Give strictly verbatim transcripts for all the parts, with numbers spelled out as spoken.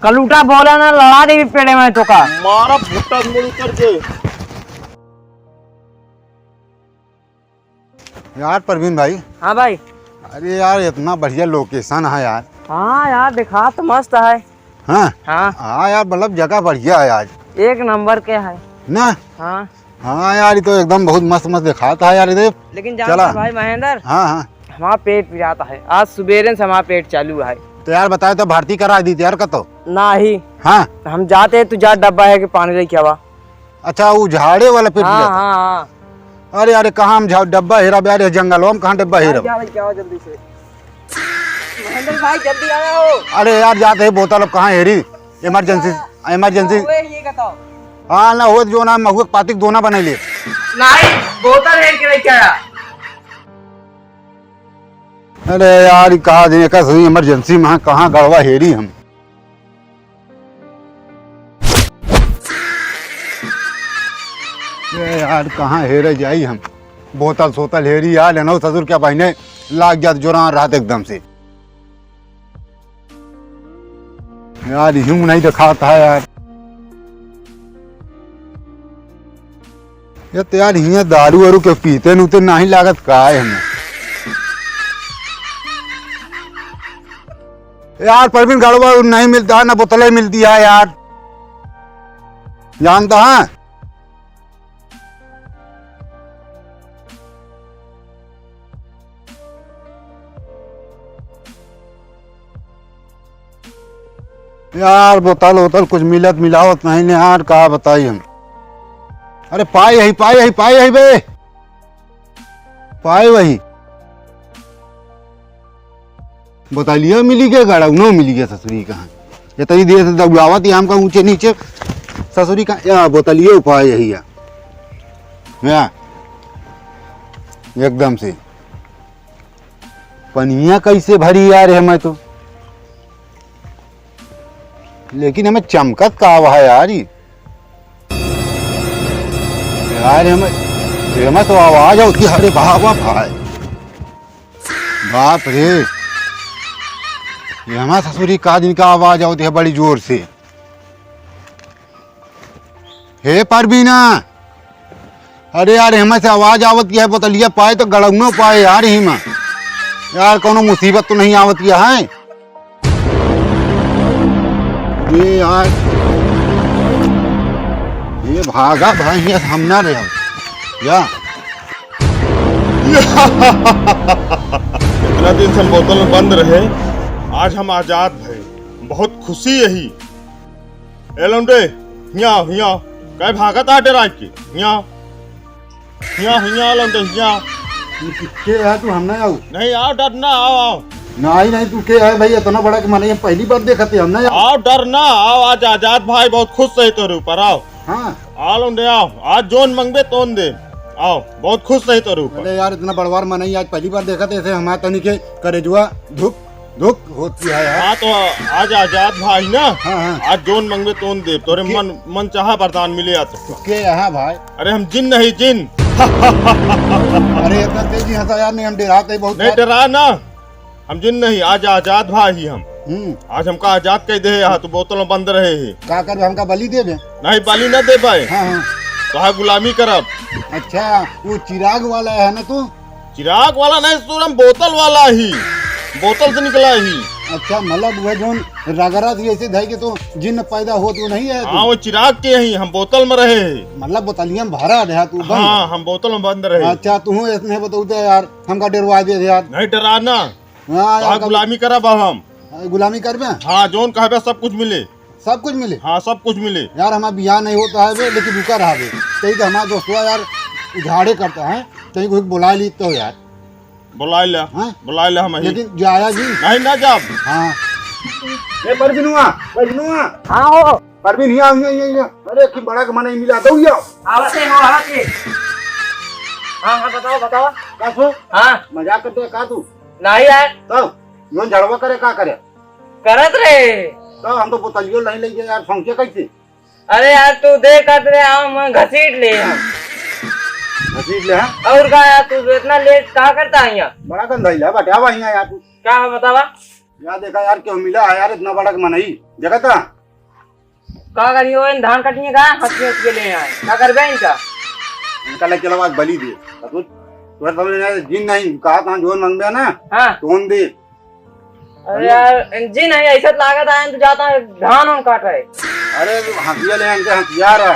कलूटा बोला ना, लड़ा देबी पेड़े में तोका। मारा भुट्टा मुड़ करके। यार परवीन भाई। हाँ भाई। अरे यार, इतना बढ़िया location है यार। हाँ यार, दिखा तो मस्त है। हाँ? हाँ। हाँ यार, मतलब जगह बढ़िया है आज। एक नंबर के है। ना? हाँ। हाँ यार, ये तो एकदम बहुत मस्त मस्त दिखाता है यार, इधर। लेकिन जानता चला। है भाई महेंद्र, हाँ, हाँ। हमारा पेट पिराता है, आज सुबेरे से हमारा पेट चालू है। तो यार बताए तो भर्ती करा दी यार, कतो। नहीं। हाँ। हम जाते, तू जा डब्बा है कि पानी लेके आवा। अच्छा, वो झाड़े वाला पेट हाँ, पिराता। हाँ, हाँ। अरे, अरे, कहाँ हम झा-, डब्बा हेरब यार, ये जंगलवा में कहाँ डब्बा हेरब? जा भाई, क्या हुआ, जल्दी से। महेंद्र भाई, जल्दी आओ। अरे यार, जाते ही बोतल अब कहाँ हेरी? Emergency, emergency। ओए, ये बताओ। हाँ, ना हो जो ना, महुआ के पाती के दोना बनाई ले। नहीं, बोतल हेर के लेके आया। अरे यार, ई का दिन का सही emergency में कहाँ गड़वा हेरी हम। ए यार, कहाँ हेरे जाई हम? बोतल सोतल हेरी यार, लेनो ससुर क्या बहिने लाग जात जोरान रहत एकदम से। यार, यूं नहीं दिखाता है यार। ये तो यार, हियाँ दारू वारू के पीते नूते नहीं लागत का है हमें। यार, परवीन गड़वा नहीं मिलता है, ना बोतलें मिलती है यार, जानता है। यार, बोतल वोतल कुछ मिलत मिलावत नहीं ने यार, का बताई हम। अरे, पाए यही, पाए यही, पाए यही बे। पाए वही। बोतलिया मिली गया, गड़ौनो मिली गया, ससुरी कहाँ। इतनी देर से दौड़ावत ही हमका ऊंचे नीचे, ससुरी कहाँ, या बोतलिया पाए यही है। या, एकदम से। पनिया कैसे भरी यार, हमें तो, लेकिन हमें चमकत का आवा है यार, ई यार, हमें, हमें तो आवाज होती है, अरे बाबा भाई, बाप रे, ये हमारे ससुरी का दिन का आवाज होती है बड़ी जोर से। हे परवीना, अरे यार, एहमा से आवाज आवत की है, बोतलिया पाए तो गड़ौनो पाए यार, एहमा। यार, कौनो मुसीबत तो नहीं आवत की है? ये यार, ये भागा भाई, ये हम ना रहे। या। इतना दिन से हम बोतल में बंद रहे, आज हम आजाद भए, बहुत खुशी यही। ए लौंडे, हियाँ, हियाँ। काहे भागत आ डराइ के? हियाँ। हियाँ, हियाँ लौंडे, हियाँ। के है तू? हम नहीं आऊ। नहीं, आओ, डर ना, आओ, आओ। नहीं, नहीं, तू के है भाई? इतना बड़ा के मनई हम पहली बार देखत है, हम नहीं आऊ। आओ, डर ना, आओ, आज आजाद भाई बहुत खुश है तोरे ऊपर, आओ। हाँ। आओ लौंडे, आओ, आज जोन मंगबे तोन दे। आओ, बहुत खुश है तोरे ऊपर। अरे यार, इतना बड़वार मनई आज पहली बार देखत है, ऐसे हमार तनी के करेजुआ धुक धुक होती है यार। हाँ, तो आज आजाद भाई ना, हाँ, हाँ। आज जोन मंगबे तोन देब, तोरे के- मन, मन चाहा वरदान मिले आज। तो के यहाँ भाई? अरे हम जिन नहीं, जिन। अरे इतना तेजी हंसा यार, नहीं हम डराते ही बहुत नहीं यार। डरा ना, हम जिन नहीं, आज आजाद भाई ही हम। हम्म। आज हमका आजाद कह दे यहाँ, तू बोतल में बंद रहे है। का करबे, हमका बलि देबे? नहीं, बलि ना दे पाए। हाँ, हाँ। तो हाँ, गुलामी करब। अच्छा, वो चिराग वाला है ना तू? चिराग वाला नहीं, ससुर, हम बोतल वाला ही, बोतल से निकला ही। अच्छा, मतलब वह जोन रगड़ा थी ऐसे धई के तो जिन्न पैदा होत वो नहीं है तू? हाँ, वो चिराग के ही, हम बोतल में रहे हैं। मतलब बोतलिया में भरा रहा तू बंद? हाँ, हम बोतल में बंद रहे। अच्छा, तू ऐसने बताऊ दे यार, हमका डरवा दे यार। नहीं डरा ना। हाँ, तो यार, हाँ, कब गुलामी करब अब हम। हाँ, गुलामी करबे? हाँ, जोन कहबे सब कुछ मिले। सब कुछ मिले? हाँ, सब कुछ मिले। यार, हमार बियाह नहीं होता है बे, लेकिन रुका रहा बे। कही कि हमार दोस्तवा यार उझाड़े करता है, कहीं कोई बुला ली तो यार। बुला ले, हाँ? बुला ले हम ही। लेकिन जाया जी। नहीं ना जाब। हाँ। ए, परबिनुआ, परबिनुआ। हाँ हो। परबिन, हियाँ, हियाँ, हियाँ, हियाँ। अरे, कि बड़ा के मनई मिला, दौड़ आओ। आवत है, हो, आवत है। हाँ, हाँ, बताओ, बताओ। का सो? हाँ। मजाक करते है का तू? नहीं यार। तब, यो झड़वा करे, का करे? करत रहे। तो हम तो बोतलियो नहीं लेंगे यार, सौंसे कैसे? अरे यार, तू दे कहत रहे, आओ, मैं घसीट ले हम। घसीट ले, हाँ? और का यार, तू इतना लेट का करता है यहाँ? बड़ा गंधाइला बाटे, आवा यहाँ यार तू। का है बतावा? या देखा यार, क्यों मिला है यार इतना बड़ा मनई? देखा था? का करियो, इन धान कटिए का? हंसिए हंसिए ले आए। का करबे इनका? इनका ले चलो आज बलि दे। अब तू, तू समझ में जिन नहीं, कहा था जोन मंगबे ना, हाँ। तोन दे। अरे यार, इन जिन नहीं, ऐसा लागत है, तू जाता है धान उन काट रहे। अरे, हंसिया ले, इनके हथियार है।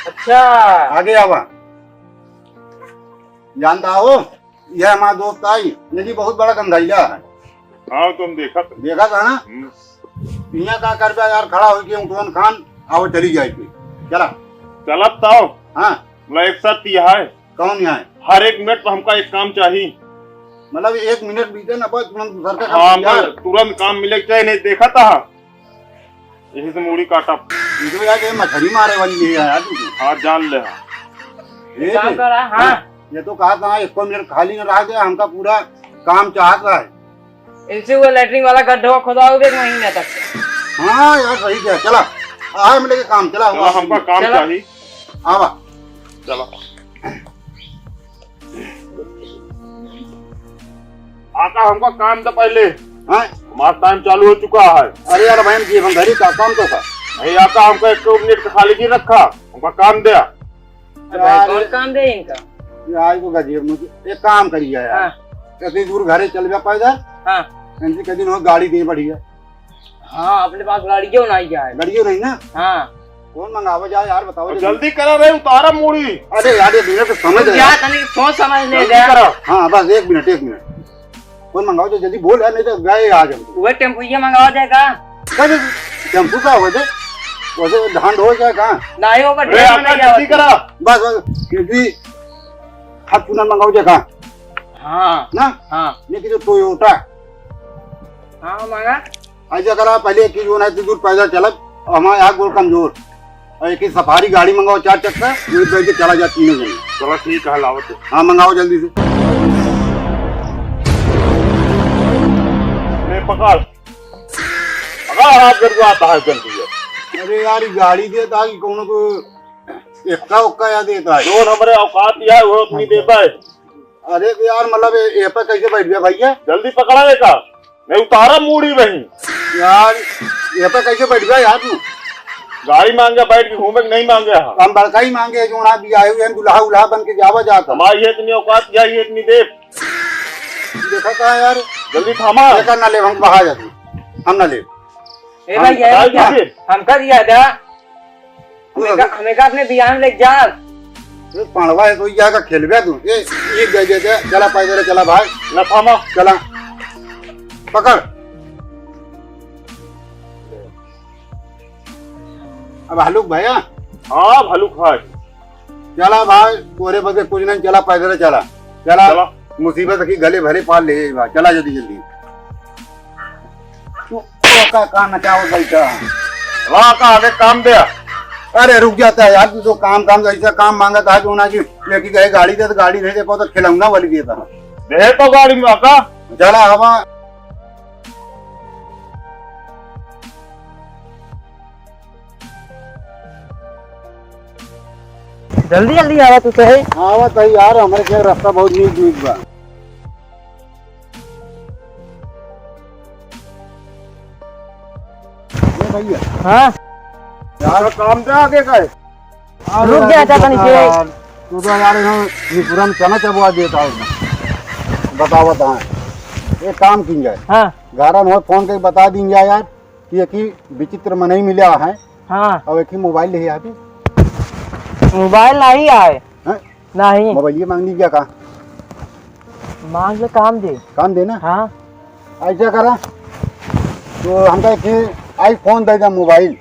अच्छा। आगे आवा। जानता हो, यह हमारा दोस्त आई, ये भी बहुत बड़ा गंधाइला है। हाँ, तुम देखा था। देखा था ना? हम्म। यहाँ का करबे यार, खड़ा होके उठवन खान, आओ चली जाए के। चला। चलत तो। हाँ। बोला, एक साथ ही है। कौन यहाँ है? हर एक मिनट पर हमका एक काम चाहिए। मतलब, एक मिनट बीते ना, बस तुरंत दूसर का काम हाँ, यार। मतलब, तुरंत काम मिले के चाहिए, नहीं देखा था। यही से मूड़ी काटा। इनको यार, ये मछली मारे वाली है यार, तू। हाँ, जान ले, हाँ। ये काम दे। करा, हाँ। हाँ, ये तो कहा था, एक मिनट खाली न रहा गया, हमका पूरा काम चाहत रहा है। इनसे वो लेटरिन वाला गड्ढा खोदा हो एक महीना तक। हाँ यार, सही किया। चला, आए मिले के काम, चला, चला, हुआ। हमका काम चला। चाहिए। आवा। चला। आका, हमका काम दे पहले। हाँ? हमारा टाइम चालू हो चुका है। अरे यार भाई, हम जीवन भरी का काम तो था। नहीं आका, हमका एक मिनट का खाली नहीं रखा, हमका काम दे। अरे भाई, यार, कौन काम दे इनका? यार, को गजब मुझे एक काम करिए यार। हाँ। इतनी दूर घरे चल गया पैदल। हाँ। इनसे कह दिन हो गाड़ी दे बढ़िया। हाँ, अपने पास गाड़ी क्यों नहीं है? गाड़ी क्यों नहीं ना? हाँ। कौन मंगावा जाए यार, बताओ तो जल्दी। जल्दी करा रे, उतारा मूड़ी। अरे यार, ये दुनिया तो समझ रुक है जा, यार। तनी सोच समझ ले जल्दी जा। करा। हाँ, बस एक मिनट, एक मिनट। कौन मंगाओ तो जल्दी बोल यार, नहीं तो गए आज हम। वह टेम्पू ये मंगावा जाए का? क्या दे? टेम्पू का हो दे? वैसे धान ढो जाए का? नहीं होगा, अरे, ढेर आपका नहीं जल्दी जावत। करा। बस, बस, क्योंकि हाथ पुनः मंगाओ जाए का? हाँ। ना? हाँ। ये कि जो टोयोटा। हाँ, मंगा। ऐसा करा, पहले एक ही जो ना, इतनी दूर पैदल चलब, और हमारे यहाँ गोड़ कमजोर। और एक ही सफारी गाड़ी मंगाओ, चार चक्का, वही बैठ के चला जा तीनों जने। चलो ठीक है, लाओ तो। हाँ, मंगाओ जल्दी से। ले पकड़। पकड़, हाथ गड़ुआ आता है जल्दी है। अरे यार, ये गाड़ी देता है कि कौनो को एक्का उक्का या देता है? जोन हमरे औकात या है, वो अपनी देता है। अरे यार, मतलब, ये, ये पे कैसे बैठ गया भैया? जल्दी पकड़ा ये का। नहीं, उतारा मूड़ी वहीं। यार, ये पे कैसे बैठ गया यार तू? गाड़ी मांगे बैठ के घूमे के नहीं मांगे हम। हम बड़का ही मांगे, जो ना भी आए हुए हैं, दुल्हा उल्हा बन के जावा जाता। हमारी ये इतनी औकात, या ये इतनी देर। देखा का यार? जल्दी थामा। लेकर ना ले, हम बाहर जाते। हम ना ले। ए हम भाई, ये बताओ क्या? दीजिए। हमका दिया था। हमें का, हमें का अपने बियाह में लेके जा। ये पड़वा है तो ये का खेलबे तू। ये, ये दे दे दे। चला पैदल चला भाई। ना थामा। चला। पकड़। अब हलुक भैया। हाँ, हलुक भाई। चला भाई, तोरे बदे कुछ नहीं, चला पैदल चला। चला। चला। मुसीबत की गले भरे पाल ले भाई। चला जल्दी जल्दी। तू, तू का, का नचाओ बैठा? वाह, का आगे काम दे। अरे रुक जाता है यार, तू तो काम, काम ऐसा काम मांगता है जो ना कि लेके गए गाड़ी दे, तो गाड़ी नहीं दे पाओ तो खिलौना वाली देता है। दे तो गाड़ी में का? चला हवा। जल्दी जल्दी आवा तू तो है। आवत है यार, हमरे के रास्ता बहुत नीक नीक बा। ए भैया। हाँ। यार काम दे आगे का है। अरे रुक जा, यार, जा तनी से। यार, तू तो यार यहाँ निपुरा में चना चबवा देता है। बता, बता। एक काम की जाए। हाँ। घर में फोन करके बता दी जाए यार कि एक ही विचित्र मनई मिला है। हाँ। और एक ही मोबाइल ले आते। मोबाइल नहीं आए। हैं? नहीं। मोबाइल ये मांग ली क्या का? मांग ले, काम दे। काम देना? हाँ। ऐसा करा, तो हमका एक ही iPhone दे दे, मोबाइल।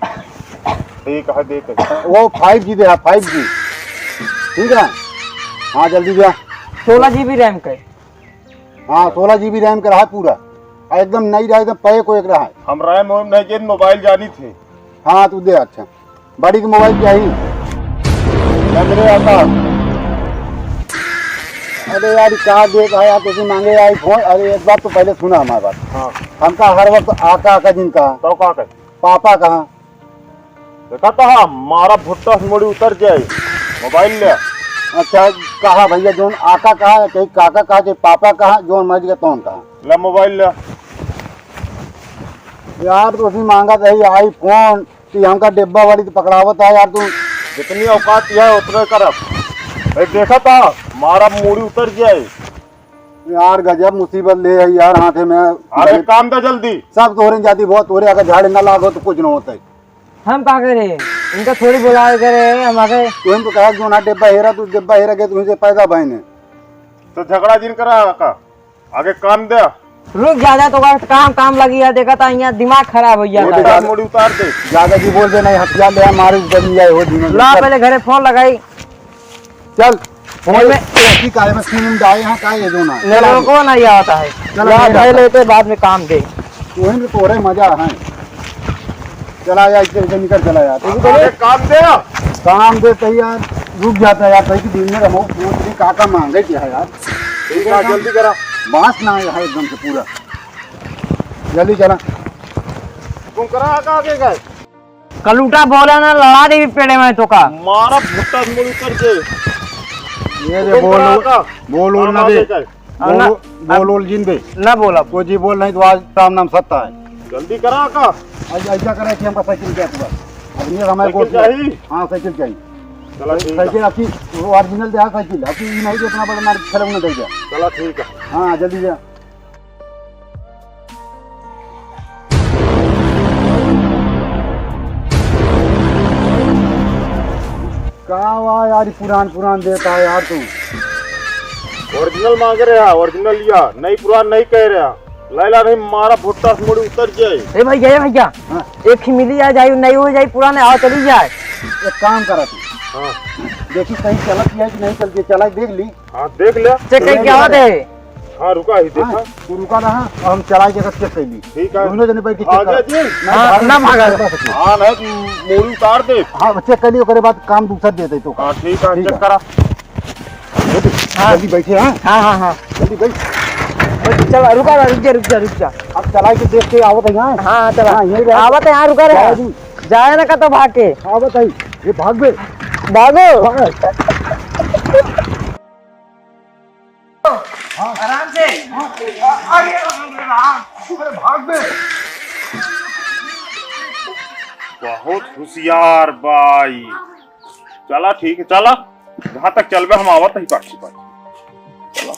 ठीक है, दे दे। वो five G दे, हाँ, five G। ठीक है, हाँ, जल्दी दे। सोलह GB RAM के। हाँ, सोलह GB RAM के रहा पूरा, आ एकदम नई रहा, एकदम पैक वैक रहा। हम RAM वैम नहीं, जे मोबाइल जानी थे। हाँ, तू दे, अच्छा। बड़ी के मोबाइल चाहिए। मेरे आता। अरे यार, का देत है यार, तुझे मांगे iPhone। अरे, एक बात तो पहले सुना हमारी बात। हाँ। हमका हर वक्त आका, आका जिन कहा। तो का कहे? पापा कहा। देखा तो हाँ, मारा भुट्टा से मुड़ी उतर जाए। मोबाइल ले। अच्छा, कहा भैया, जोन आका कहा, चाहे काका कहा, चाहे पापा कहा, जोन मर्जी का तोन कहा। ले मोबाइल ले। यार, तो उसी मांगा था iPhone, कि हमका डिब्बा वाली तो पकड़ावत है यार तू। जितनी औकात है, उतने करब। भाई, देखा था, मारा मूड़ी उतर जाए। यार, गजब मुसीबत ले आई यार हाथे में। अरे, काम दे जल्दी। सब तोहरे जाती बहुत, तोहरे अगर झाड़े ना लागो तो कुछ ना होता है। हम का करे? इनका थोड़ी बुलावे करे, हम आके तुम तो कहा जो ना डिब्बा हेरा, तू डिब्बा हेरा के तुमसे पैदा भइने। तो झगड़ा जिन करा का, आगे काम दे। रुक जा, जा, तो का काम, काम लगी है, देखा था यहाँ दिमाग खराब हो गया ये था। बेटा, मुड़ी उतार दे। ज्यादा जी बोल दे, नहीं हथियार ले आ, मारे जमीन जाए हो दिन। ला, पहले घरे फोन लगाई। चल, फोन एमे में। की काहे में सीन डाले यहाँ, का ये जो ना। ले लो, कौन आई आता है? चलो, यार, ले भाई, लो। लेते बाद में काम दे। वहीं में तोरे मजा है। चला यार, इधर से निकल चला यार। अरे, काम दे। काम दे तो यार, रुक जाता है यार, सही की दिन में रहो, पूछ ले का का मांगे क्या है यार। ठीक है, जल्दी करा। बांस ना है एकदम से पूरा। जल्दी चला। तुम करा का आगे गए? कलूटा बोला ना, लड़ा देबी पेड़े में तोका। मारा भुट्टा मुड़ी कर दे। ये दे, तुम बोल, करा का? बोल, बोल ना काम दे। आगे गए। बोल, ना, बोल, अब बोल, जिन दे। ना बोला। कोई जी बोल नहीं तो आज राम नाम सत्ता है। जल्दी करा का? आज ऐसा करे कि हमका साइकिल क्या पूरा। अब ये हमारे साइकिल को चाहिए? हाँ, साइकिल चाहिए। चला ठीक है। साइकिल आपकी वो ओरिजिनल दे, हाँ, साइकिल आपकी ये नहीं कि इतना बड़ा मार खिलौना दे दिया। चला ठीक है। हाँ, जल्दी जा। का हुआ यार, पुरान पुरान देता है यार तू। ओरिजिनल मांग रहा, ओरिजिनल लिया, नहीं पुरान नहीं कह रहा। लैला नहीं मारा भुट्टा से मुड़ी उतर जाए। ए भैया, ए भैया, हाँ। एक ही मिली आ जाए, नहीं हो जाए पुराने, आओ चली जाए। एक काम करा तू। हाँ। देखी सही चलत है कि नहीं चलती, चला के देख ली। हाँ, देख ले। चेक करके आवत है। हाँ, रुका ही, देखा। हाँ, तू रुका रहा, और हम चला के चेक कर ली। ठीक है। दोनों जने बैठ के चेक कर। जी। नहीं, हाँ, भाग ना भागा। हाँ, नहीं, मूड़ी उतार दे। हाँ, चेक कर ली, ओकरे बाद काम दूसरा दे दे तो। हाँ, ठीक है, ठीक चेक है। करा। हाँ। जल्दी बैठे, हाँ? हाँ, हाँ, हाँ। जल्दी बैठ। बैठ, चल, रुका रहा, रुक जा, रुक जा, रुक जा। अब चला के देख के आवत है यहाँ। हाँ, हाँ, चला। हाँ, यहीं रह। आवत है यहाँ, रुका रहा। जाए दी। जाए ना का तो भाग के। आवत है। ये भाग बे। भागो। भाग। हाँ। आराम से। हाँ। अरे, अरे, भाग बे। बहुत होशियार बाई। चला, ठीक है, चला। जहाँ तक चलबे, हम आवत ही पाछी पाछी। चला।